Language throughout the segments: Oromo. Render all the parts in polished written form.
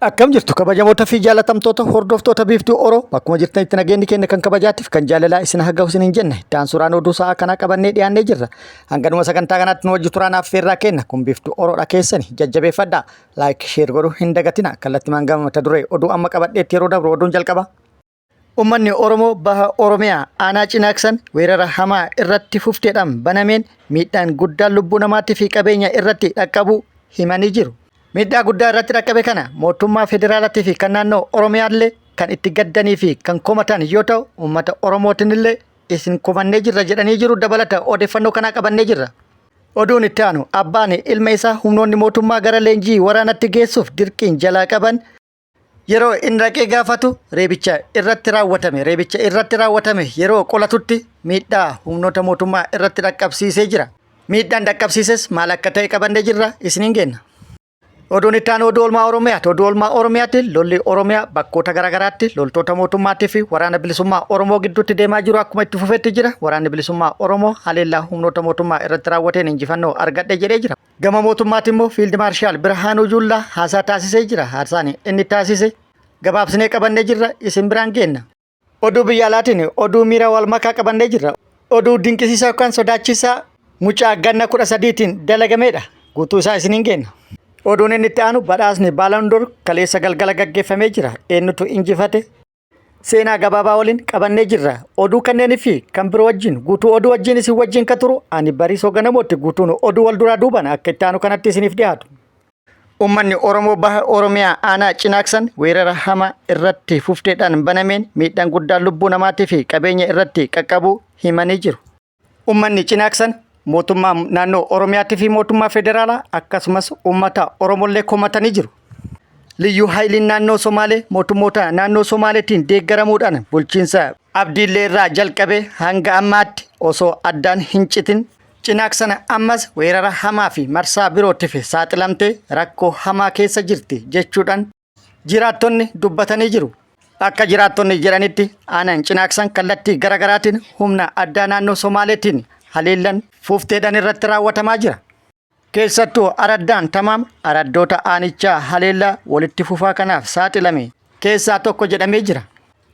Akkam jirtu kabajamoota fi jaalatamtoota hordoftoota Biiftuu Oro bakkuma jirtanitti nageenyi keenya kan kabajaatiif kan jaalalaa isin haa gahu isiniin jenna. Itti suuraan oduu sa'aa kanaa qabannee dhiyaannee jirra. Hanganuma sagantaa kanaatti nu wajji turaan affeerraa kenna. Kun Biiftuu Oroodha keessani jajjabeeffadhaa. Like share godhuu hin dagatina. Kallattimaan gama mata duree oduu amma qabadheetti yeroo dabru oduun jalqaba. Uummanni Oromoo Baha Oromiyaa aanaa Cinaaksan weerara hamaa irratti fufteedhaan banameen miidhaan guddaan lubbuu namaatii fi qabeenya irratti dhaqqabuu himanii jiru. Miidhaa guddaa irratti dhaqqabe kana mootummaa federaalaatii fi kan naannoo Oromiyaallee kan itti gaddanii fi kan komatan yoo ta'u, uummata Oromootiin illee isin komannee jirra jedhanii jiru. Dabalata odeeffannoo kanaa qabannee jirra. Oduun itti aanu abbaan ilma isaa humnoonni mootummaa gara leenjii waraanatti geessuuf dirqiin jalaa qaban Yeroo inni dhaqee gaafatu reebicha irratti raawwatame reebicha irratti raawwatame yeroo qolatutti miidhaa humnoota mootummaa irratti dhaqqabsiisee jira. Miidhaan dhaqqabsiises maal akka ta'e qabannee jirra isiniin geenna. Oduun itti aanu oduu oolmaa Oromiyaati. Oduu oolmaa Oromiyaatti lolli Oromiyaa bakkoota garaagaraatti loltoota mootummaatii fi waraana bilisummaa Oromoo gidduutti deemaa jiru akkuma itti fufetti jira. Waraanni bilisummaa Oromoo haleellaa humnoota mootummaa irratti raawwateen injifannoo argadhe jedhee jira. Gama mootummaatti immoo Fiild Maarshaal Birhaanuu Juullaa haasaa taasisee jira. Haasaan inni taasise gabaabsinee qabannee jirra isin biraan geenna. Oduu biyya alaatiin oduu miira wal makaa qabannee jirra. Oduu dinqisiisaa yookaan sodaachisaa mucaa ganna 13tiin dalagameedha. Guutuu isaa isiniin geenna. Oduun inni itti aanu badhaasni Baalandoor kaleessa galgala gaggeeffamee jira. Eenyutu injifate? Seenaa gabaabaa waliin qabannee jirra. Oduu kanneenii fi kan biroo wajjin guutuu oduu wajjin isin wajjin kan turu ani Bariisoo Ganamootti guutuun oduu wal duraa duubaan akka itti aanu kanatti isiniif dhiyaatu. Uummanni Oromoo Baha Oromiyaa aanaa Cinaaksan weerara hamaa irratti fufteedhaan banameen miidhaan guddaan lubbuu namaatii fi qabeenya irratti qaqqabuu himanii jiru. Uummanni Cinaaksan mootummaa naannoo Oromiyaatii fi mootummaa federaalaa akkasumas uummata Oromollee komatanii jiru. Liyyuu Haayiliin naannoo Somaalee mootummoota naannoo Somaaleetiin deeggaramuudhaan bulchiinsa Abdiillee irraa jalqabee hanga ammaatti osoo addaan hin citin Cinaaksan ammas weerara hamaa fi marsaa birootiif saaxilamtee rakkoo hamaa keessa jirti jechuudhaan jiraattonni dubbatanii jiru. Akka jiraattonni jedhanitti aanaan Cinaaksan kallattii garaagaraatiin humna addaa naannoo Somaaleetiin haleellan fuufteedhaan irratti raawwatamaa jira. Keessattuu araddaan Tamaam araddoota aanichaa haleellaa walitti fufaa kanaaf saaxilame keessaa tokko jedhamee jira.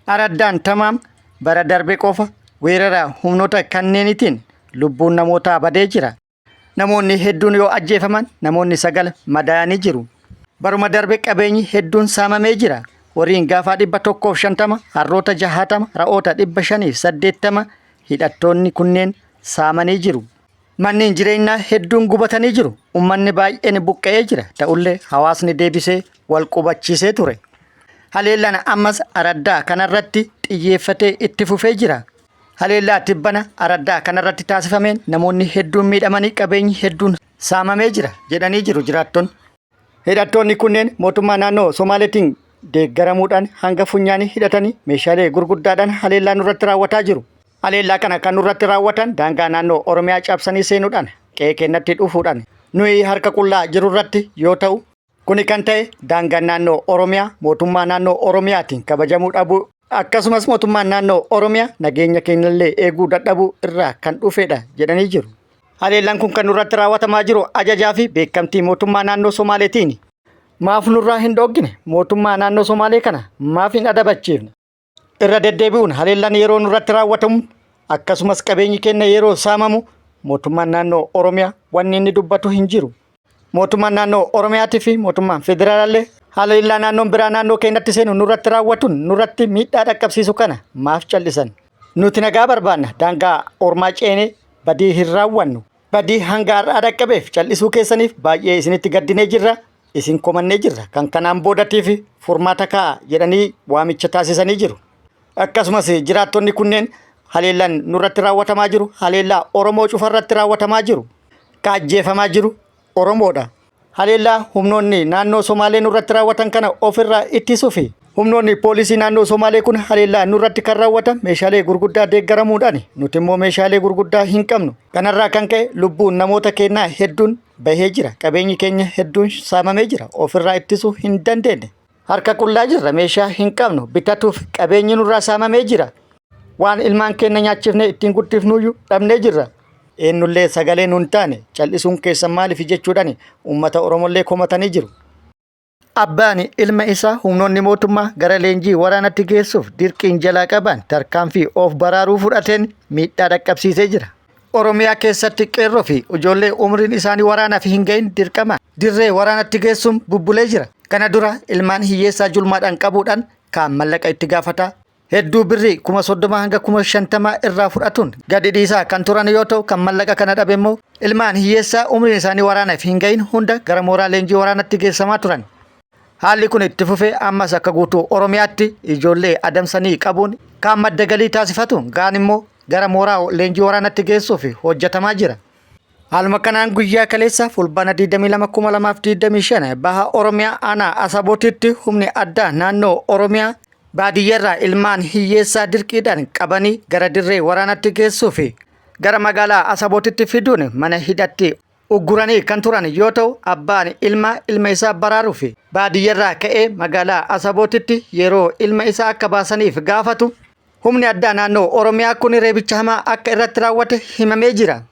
Araddaan Tamaam bara darbe qofa weerara humnoota kanneenitiin lubbuun namootaa badee jira. Namoonni hedduun yoo ajjeefaman namoonni 9 madaa'anii jiru. Baruma darbe qabeenyi hedduun saamamee jira. Horiin gaafaa 150, harroota 60, ra'oota 580 hidhattoonni kunneen saamanii jiru. Manneen jireenyaa hedduun gubatanii jiru. Ummanni baay'een buqqa'ee jira. Ta'ullee hawaasni deebisee wal qubachiisee ture. Haleellaan ammas araddaa kanarratti xiyyeeffatee itti fufee jira. Haleellaa tibbana araddaa kanarratti taasifameen namoonni hedduun miidhamanii qabeenyi hedduun saamamee jira jedhanii jiru jiraattonni. Hidhattoonni kunneen mootummaa naannoo Somaaleetiin deeggaramuudhaan hanga funyaanii hidhatanii meeshaalee gurguddaadhaan haleellaa nurratti raawwataa jiru. Haleellaa kana kan nurratti raawwatan daangaa naannoo Oromiyaa cabsanii seenuudhaan qe'ee keenyatti dhufuudhaan nuyi harka qullaa jirurratti yoo ta'u, Kuni kan ta'e daangaan naannoo Oromiyaa mootummaa naannoo Oromiyaatiin kabajamuu dhabuu akkasumas mootummaan naannoo Oromiyaa nageenya keenyallee eeguu dadhabuu irraa kan dhufedha jedhanii jiru. Haleellaan kun kan nurratti raawwatamaa jiru ajajaa fi beekamtii mootummaa naannoo Somaaleetiini. Maaf nurraa hin dhooggine? Mootummaa naannoo Somaalee kana maaf hin adabachiifne? Irra deddeebi'uun haleellaan yeroo nurratti raawwatamu akkasumas qabeenyi keenya yeroo saamamu mootummaan naannoo Oromiyaa wanni inni dubbatu hin jiru. Mootummaan naannoo Oromiyaatii fi mootummaan federaalaallee haleellaa naannoon biraa naannoo keenyatti seenu nurratti raawwatuun nurratti miidhaa dhaqqabsiisu kana maaf callisan? Nuti nagaa barbaanna daangaa ormaa ceenee badii hin raawwannu. Badii hanga har'aa dhaqqabeef cal'isuu keessaniif baay'ee isinitti gaddinee jirra, isin komannee jirra. Kan kanaan boodatiif furmaata kaa'a jedhanii waamicha taasisanii jiru. Akkasumas jiraattonni kunneen haleellaan nurratti raawwatamaa jiru, haleellaa Oromoo cufarratti raawwatamaa jiru, ka ajjeefamaa jiru Oromoodha. Haleellaa humnoonni naannoo Somaalee nurratti raawwatan kana ofirraa ittisuufi humnoonni poolisii naannoo Somaalee kun haleellaa nurratti kan raawwatan meeshaalee gurguddaa deeggaramuudhaani. Nuti immoo meeshaalee gurguddaa hin qabnu. Kanarraa kan ka'e lubbuun namoota keenyaa hedduun bahee jira. Qabeenyi keenya hedduun saamamee jira. Ofirraa ittisuu hin dandeenye. Harka qullaa jirra, meeshaa hin qabnu, bitatuuf qabeenyi nurraa saamamee jira. Waan ilmaan keenya nyaachifnee ittiin guddifnuyyuu dhabnee jirra. Eenyullee sagalee nun taane cal'isuun keessan maaliif jechuudhaan uummata Oromollee komatanii jiru. Abbaan ilma isaa humnoonni mootummaa gara leenjii waraanatti geessuuf dirqiin jalaa qaban tarkaanfii of baraaruu fudhateen miidhaa dhaqqabsiisee jira. Oromiyaa keessatti qeerroo fi ijoollee umriin isaanii waraanaaf hin gahin dirqama dirree waraanatti geessuun bubbulee jira. Kana dura ilmaan hiyyeessaa julmaadhaan qabuudhaan kaan mallaqa itti gaafataa hedduu birrii 30,000 hanga 50,000 irraa fudhatuun gadi dhiisaa kan turan yoo ta'u kan mallaqa kana dhabe immoo ilmaan hiyyeessaa umriin isaanii waraanaaf hin gahin hunda gara mooraa leenjii waraanatti geessamaa turan. Haalli kun itti fufee ammas akka guutuu Oromiyaatti ijoollee adamsanii qabuun kaan madda galii taasifatu kaan immoo gara mooraa leenjii waraanatti geessuuf hojjetamaa jira. Haaluma kanaan guyyaa kaleessa Fulbaana 22,2025 baha Oromiyaa aanaa Asabootitti humni addaa naannoo Oromiyaa baadiyyaarraa ilmaan hiyyeessaa dirqiidhaan qabanii gara dirree waraanatti geessuu fi gara magaalaa Asabootitti fiduun mana hidhatti ugguranii kan turan yoo ta'u abbaan ilmaa ilma isaa baraaruu fi baadiyyarraa ka'ee magaalaa Asabootitti yeroo ilma isaa akka baasaniif gaafatu Humni addaa naannoo Oromiyaa kun reebicha hamaa akka irratti raawwate himamee jira.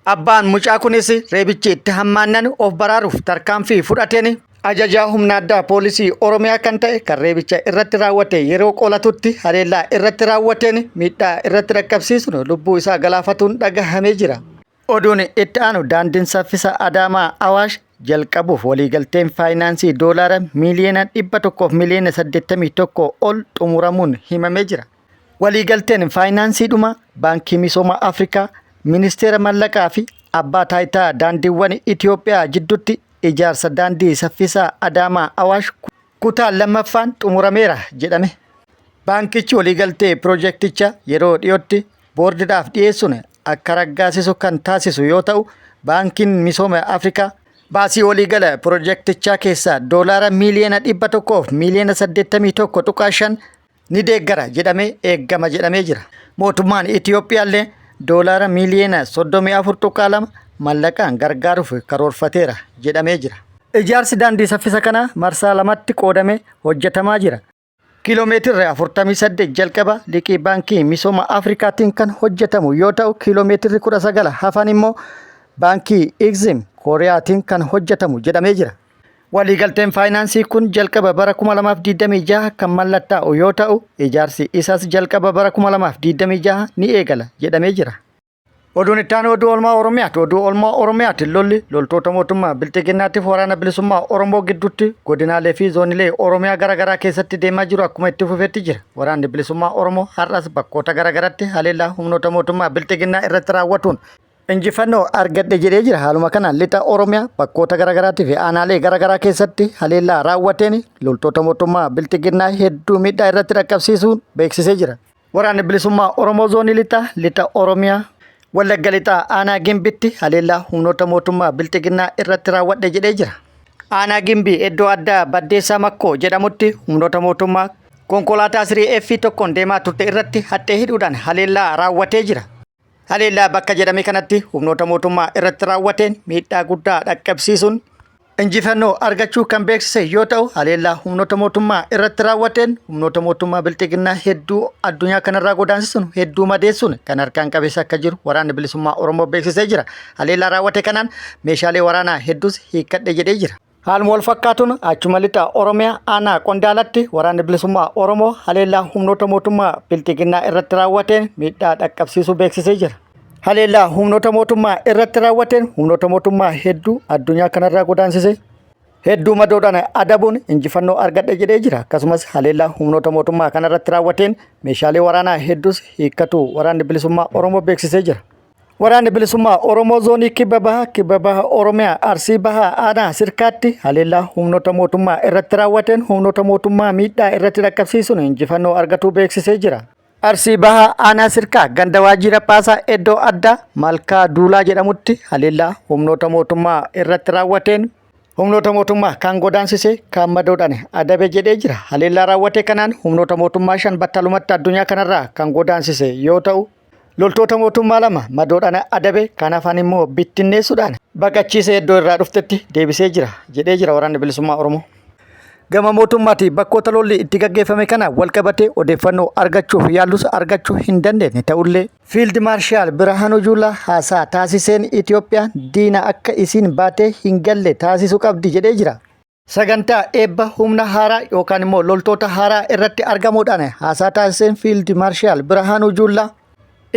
Abbaan mucaa kunis reebichi itti hammaannan of baraaruuf tarkaanfii fudhateen ajajaa humna addaa poolisii Oromiyaa kan ta'e kan reebicha irratti raawwate yeroo qolatutti haleellaa irratti raawwateen miidhaa irratti dhaqqabsiisuun lubbuu isaa galaafatuun dhagahamee jira. Oduun itti aanu daandiin saffisa Adaamaa Awaash jalqabuuf waliigalteen faayinaansii doolaara miiliyoona 100 fi miiliyoona 81 ol xumuramuun himamee jira. Waliigalteen faayinaansii dhuma Baankii Misooma Afrikaa, Ministeera Mallaqaa fi Abbaa Taayitaa Daandiiwwan Itiyoophiyaa jidduutti ijaarsa daandii saffisaa Adaamaa Awaash kutaa lammaffaan xumurameera jedhame. Baankichi waliigaltee pirojekticha yeroo dhiyootti boordiidhaaf dhiyeessuun akka raggaasisu kan taasisu yoo ta'u, Baankiin Misooma Afrikaa baasii waliigala pirojektichaa keessaa doolaara miiliyoona 100 fi miiliyoona 81.5 ni deeggara jedhamee eeggama jedhamee jira. Mootummaan Itiyoophiyaallee doolaara miiliyoona 34.2 mallaqaan gargaaruuf karoorfateera jedhamee jira. Ijaarsi daandii saffisa kanaa marsaa lamatti qoodamee hojjetamaa jira. Kiiloomeetirri 48 jalqaba liqii Baankii Misooma Afrikaatiin kan hojjetamu yoo ta'u, kiiloomeetirri 19 hafan immoo Baankii Igzim Kooriyaatiin kan hojjetamu jedhamee jira. Waliigalteen faayinaansii kun jalqaba bara 2026 kan mallattaa'u yoo ta'u, ijaarsi isaas jalqaba bara 2026 ni eegala jedhamee jira. Oduun itti aanu oduu oolmaa Oromiyaati. Oduu oolmaa Oromiyaati lolli loltoota mootummaa Bilxiginnaatiif waraana bilisummaa Oromoo gidduutti godinaalee fi zoonilee Oromiyaa garaagaraa keessatti deemaa jiru akkuma itti fufetti jira. Waraanni bilisummaa Oromoo har'as bakkoota garaagaraatti haleellaa humnoota mootummaa Bilxiginnaa irratti raawwatuun injifannoo argadhe jedhee jira. Haaluma kanaan lixa Oromiyaa bakkoota garaagaraatii fi aanaalee garaagaraa keessatti haleellaa raawwateen loltoota mootummaa Bilxiginnaa hedduu miidhaa irratti dhaqqabsiisuun beeksisee jira. Waraanni Bilisummaa Oromoo Zoonii Lixaa Lixa Oromiyaa Wallagga Lixaa Aanaa Gimbitti haleellaa humnoota mootummaa Bilxiginnaa irratti raawwadhe jedhee jira. Aanaa Gimbii iddoo addaa Baddeessaa Makkoo jedhamutti humnoota mootummaa konkolaataa sirii F tokkoon deemaa turte irratti haxxee hidhuudhaan haleellaa raawwatee jira. Haleellaa bakka jedhame kanatti humnoota mootummaa irratti raawwateen miidhaa guddaa dhaqqabsiisuun injifannoo argachuu kan beeksise yoo ta'u, haleellaa humnoota mootummaa irratti raawwateen humnoota mootummaa bilxiginnaa hedduu addunyaa kanarraa godaansisuun hedduu madeessuun kan harkaan qabeessa akka jiru waraanni bilisummaa Oromoo beeksisee jira. Haleellaa raawwate kanaan meeshaalee waraanaa hedduus hiikkadhe jedhee jira. Haaluma wal fakkaatuun achuma lixa Oromiyaa aanaa Qondaalatti waraanni bilisummaa Oromoo haleellaa humnoota mootummaa bilxiginnaa irratti raawwateen miidhaa dhaqqabsiisuu beeksisee jira. Haleellaa humnoota mootummaa irratti raawwateen humnoota mootummaa hedduu addunyaa kanarraa godaansise hedduu madoodhaan adabuun injifannoo argadhe jedhee jira. Akkasumas haleellaa humnoota mootummaa kanarratti raawwateen meeshaalee waraanaa hedduus hiikkatu waraanni bilisummaa Oromoo beeksisee jira. Waraanni Bilisummaa Oromoo Zoonii Kibba Bahaa, Kibba Baha Oromiyaa, Arsii Bahaa, Aanaa Sirkaatti haleellaa humnoota mootummaa irratti raawwateen humnoota mootummaa miidhaa irratti dhaqqabsiisuun injifannoo argatuu beeksisee jira. Arsii Bahaa Aanaa Sirkaa ganda Waajjira Phaasaa iddoo addaa Malkaa Duulaa jedhamutti haleellaa humnoota mootummaa irratti raawwateen humnoota mootummaa kaan godaansise kaan madoodhaan adabe jedhee jira. Haleellaa raawwate kanaan humnoota mootummaa 5 battalumatti addunyaa kanarraa kan godaansise yoo ta'u, Loltoota mootummaa 2 madoodhaan adabe kan hafan immoo bittinneessuudhaan baqachiisee iddoo irraa dhuftetti deebisee jira jedhee jira waraanni bilisummaa Oromoo. Gama mootummaatii bakkoota lolli itti gaggeeffame kana walqabatee odeeffannoo argachuuf yaallus argachuu hin dandeenye ta'ullee Fiild Maarshaal Birhaanuu Juulaa haasaa taasiseen Itoophiyaan diina akka isiin baatee hin galle taasisuu qabdi jedhee jira. Sagantaa eebba humna haaraa yookaan immoo loltoota haaraa irratti argamuudhaan haasaa taasiseen Fiild Maarshaal Birhaanuu Juullaa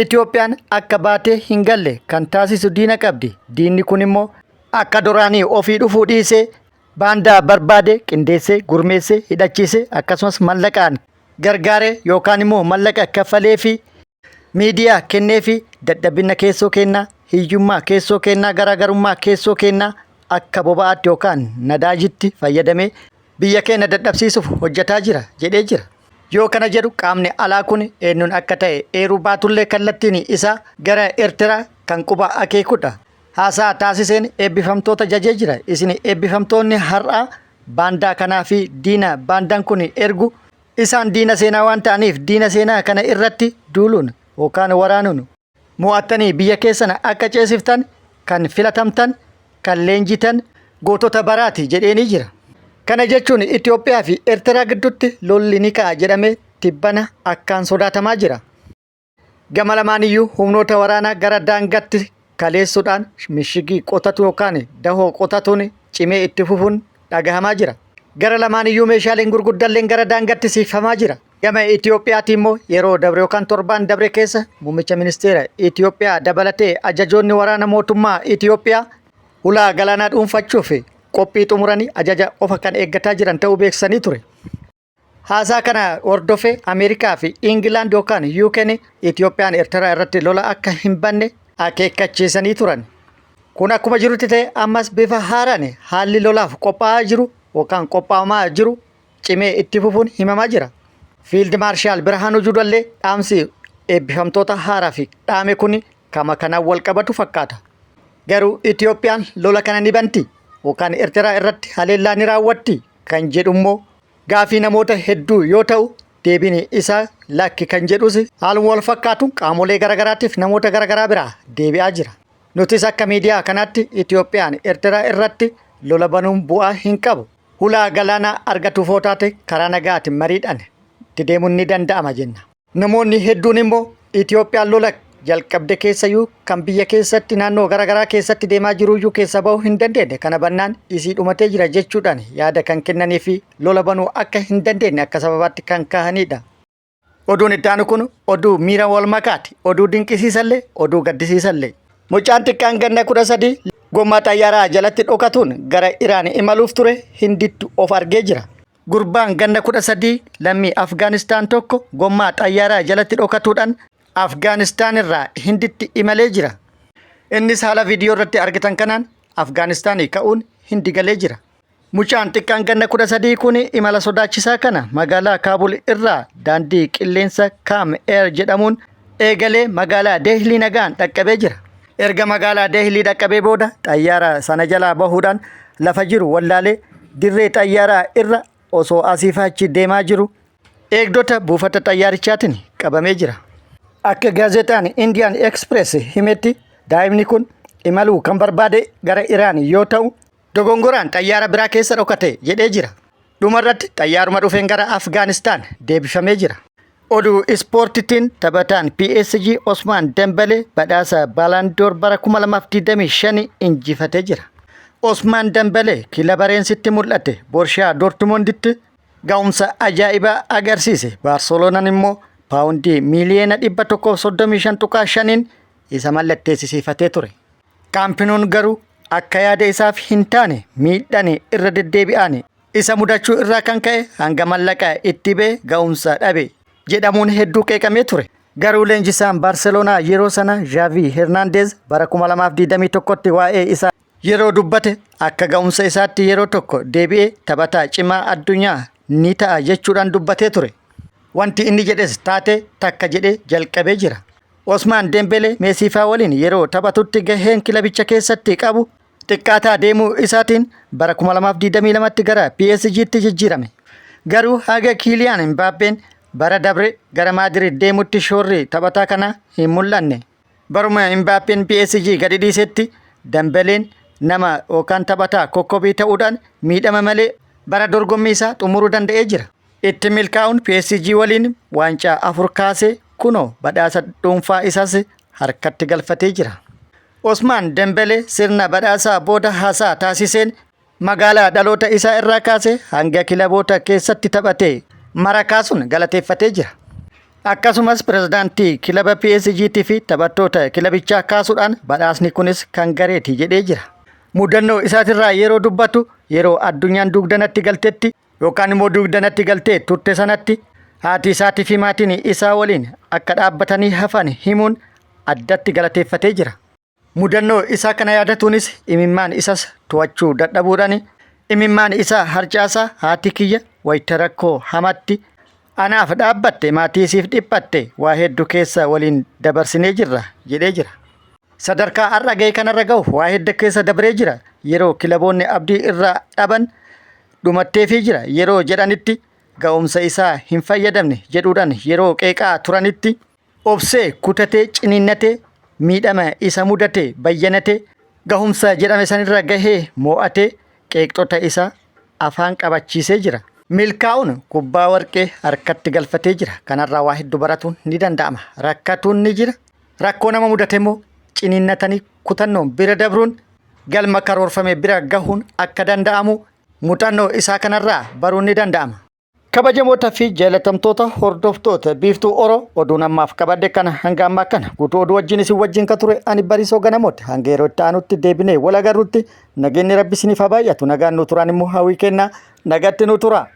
Itoophiyaan akka baatee hin galle kan taasisu diina qabdi. Diinni kun immoo akka duraanii ofii dhufuu dhiisee baandaa barbaade qindeessee, gurmeessee, hidhachiisee akkasumas mallaqaan gargaaree yookaan immoo mallaqa kaffalee fi miidiyaa kennee fi dadhabina keessoo kennaa, hiyyummaa keessoo kennaa, garaagarummaa keessoo kennaa akka boba'aatti yookaan nadaajitti fayyadamee biyya keenya dadhabsiisuuf hojjetaa jira jedhee jira. Yoo kana jedhu qaamni alaa kun eenyuun akka ta'e eeruu baatullee kallattiin isaa gara Eertiraa kan quba akeekudha. Haasaa taasiseen eebbifamtoota jajee jira. Isin eebbifamtoonni har'aa baandaa kanaa fi diina baandaan kun ergu isaan diina seenaa waan ta'aniif diina seenaa kana irratti duuluun yookaan waraanuun mo'attanii biyya keessan akka ceesiftan kan filatamtan kan leenjitan gootota baraati jedheenii jira. Kana jechuun Itoophiyaa fi Eertiraa gidduutti lolli ni ka'a jedhamee tibbana akkaan sodaatamaa jira. Gama lamaaniyyuu humnoota waraanaa gara daangaatti kaleessuudhaan mishigii qotatu yookaan dahoo qotatuun cimee itti fufuun dhagahamaa jira. Gara lamaaniyyuu meeshaaleen gurguddalleen gara daangaatti siqfamaa jira. Gama Itoophiyaatti immoo yeroo dabre yookaan torbaan dabre keessa muummicha ministeera Itoophiyaa dabalatee ajajoonni waraana mootummaa Itoophiyaa hulaa galaanaa dhuunfachuuf qophii xumuranii ajaja qofa kan eeggataa jiran ta'uu beeksisanii ture. Haasaa kana hordofee Ameerikaa fi Ingilaand yookaan UK'n Itoophiyaan Eertiraa irratti lola akka hin banne akeekkachiisanii turan. Kun akkuma jirutti ta'e ammas bifa haaraan haalli lolaaf qophaa'aa jiru yookaan qophaa'amaa jiru cimee itti fufuun himamaa jira. Fiild Maarshaal Birhaanuu Juulallee dhaamsi eebbifamtoota haaraa fi dhaame kun kama kanaan wal qabatu fakkaata. Garuu Itoophiyaan lola kana ni banti yookaan Eertiraa irratti haleellaa ni raawwatti kan jedhu immoo gaafii namoota hedduu yoo ta'u deebiin isaa lakki kan jedhus haaluma wal fakkaatuun qaamolee garaagaraatiif namoota garaagaraa biraa deebi'aa jira. Nutis akka miidiyaa kanaatti Itoophiyaan Eertiraa irratti lola banuun bu'aa hin qabu. Hulaa galaanaa argatuuf yoo taate karaa nagaatiin mariidhaan itti deemuun ni danda'ama jenna. Namoonni hedduun immoo Itoophiyaan lola jalqabde keessayyuu kan biyya keessatti naannoo garaagaraa keessatti deemaa jiruyyuu keessa bahuu hin dandeenye. Kana bannaan isii dhumatee jira jechuudhaan yaada kan kennanii fi lola banuu akka hin dandeenye akka sababaatti kan kaa'anidha. Oduun itti aanu kun oduu miira wal makaati. Oduu dinqisiisallee, oduu gaddisiisallee. Mucaan xiqqaan ganna 13 gommaa xayyaaraa jalatti dhokatuun gara Iraan imaluuf ture Hinditti of argee jira. Gurbaan ganna 13 lammii Afgaanistaan tokko gommaa xayyaaraa jalatti dhokatuudhaan Afgaanistaan irraa Hinditti imalee jira. Innis haala viidiyoo irratti argitan kanaan Afgaanistaanii ka'uun Hindi galee jira. Mucaan xiqqaan ganna 13 kun imala sodaachisaa kana magaalaa Kaabul irraa daandii qilleensa Kaam Air jedhamuun eegalee magaalaa Deehlii nagaan dhaqqabee jira. Erga magaalaa Deehlii dhaqqabee booda xayyaara sana jalaa bahuudhaan lafa jiru wallaalee dirree xayyaaraa irra osoo asiif achi deemaa jiru eegdota buufata xayyaarichaatiin qabamee jira. Akka gaazexaan Indian Express himetti daa'imni kun imaluu kan barbaade gara Iraan yoo ta'u dogongoraan xayyaara biraa keessa dhokate jedhee jira. Dhumarratti xayyaaruma dhufeen gara Afgaanistaan deebifamee jira. Oduu ispoortiitiin taphataan PSG Osmaan Dembelee badhaasa Baalaandoor bara 2025 injifatee jira. Osmaan Dembelee kilaba Reensitti mul'ate Borshaa Dortmunditti ga'umsa ajaa'ibaa agarsiise. Baarseloonaan immoo paawundii miiliyoona 135.5n isa mallatteessisiifatee ture. Kaampinoon garuu akka yaada isaaf hin taane miidhaan irra deddeebi'aan isa mudachuu irraa kan ka'e hanga mallaqa itti ba'e ga'umsa dhabe jedhamuun hedduu qeeqamee ture. Garuu leenjisaan Baarseloonaa yeroo sana Zhaavii Hernaandeez bara 2021tti waa'ee isaa yeroo dubbate akka ga'umsa isaatti yeroo tokko deebi'ee taphataa cimaa addunyaa ni ta'a jechuudhaan dubbatee ture. Wanti inni jedhes taate takka jedhee jalqabee jira. Osmaan Dembelee Meesiifaa waliin yeroo taphatutti gaheen kilabicha keessatti qabu xiqqaataa deemuu isaatiin bara 2022tti gara PSG'tti jijjiirame. Garuu haga Kiiliyaan Imbaappeen bara dabre gara Maadiriid deemutti shoorri taphataa kanaa hin mul'anne. Baruma Imbaappeen PSG gadi dhiisetti Dembeleen nama yookaan taphataa kokkobii ta'uudhaan miidhama malee bara dorgommii isaa xumuruu danda'ee jira. Itti milkaa'uun PSG waliin waancaa afur kaasee kunoo badhaasa dhuunfaa isaas harkatti galfatee jira. Osmaan Dembelee sirna badhaasaa booda haasaa taasiseen Magaalaa dhaloota isaa irraa kaasee hanga kilaboota keessatti taphate mara kaasuun galateeffatee jira. Akkasumas pirezidaantii kilaba PSG fi taphattoota kilabichaa kaasuudhaan badhaasni kunis kan gareeti jedhee jira. Mudannoo isaatirraa yeroo dubbatu yeroo addunyaan dugdanatti galtetti yookaan immoo dugdanatti galtee turte sanatti haati isaatii fi maatiin isaa waliin akka dhaabbatanii hafan himuun addatti galateeffatee jira. Mudannoo isaa kana yaadatuunis imimmaan isas to'achuu dadhabuudhaan imimmaan isaa harcaasaa haati kiyya wayita rakkoo hamatti anaaf dhaabbatte maatii isiif dhiphatte waa hedduu keessa waliin dabarsinee jirra jedhee jira. Sadarkaa har'a ga'e kanarra ga'uuf waa hedduu keessa dabree jira. Yeroo kilaboonni abdii irraa dhaban dhumatteefii jira. Yeroo jedhanitti ga'umsa isaa hin fayyadamne jedhuudhaan yeroo qeeqaa turanitti Obsee kutatee ciniinnatee miidhama isa mudate bayyanatee gahumsa jedhame sanirra gahee moo'atee qeeqxota isaa afaan qabachiisee jira. Milkaa'uun kubbaa warqee harkatti galfatee jira. Kanarraa waa hedduu baratuun ni danda'ama. Rakkatuun ni jira. Rakkoo nama mudate immoo ciniinnatanii kutannoon bira dabruun galma karoorfame bira gahuun akka danda'amu muuxannoo isaa kanarraa baruun ni danda'ama. Kabajamoota fi jaalatamtoota hordoftoota Biiftuu Oro oduun ammaaf qabadhe kana hanga ammaa kana guutuu oduu wajjin isin wajjin ka ture ani Bariisoo Ganamooti hanga yeroo itti aanutti deebinee wal agarrutti nageenyi rabbi isiniif haa baay'atu nagaan nu turaan immoo hawwii kennaa nagatti nu tura.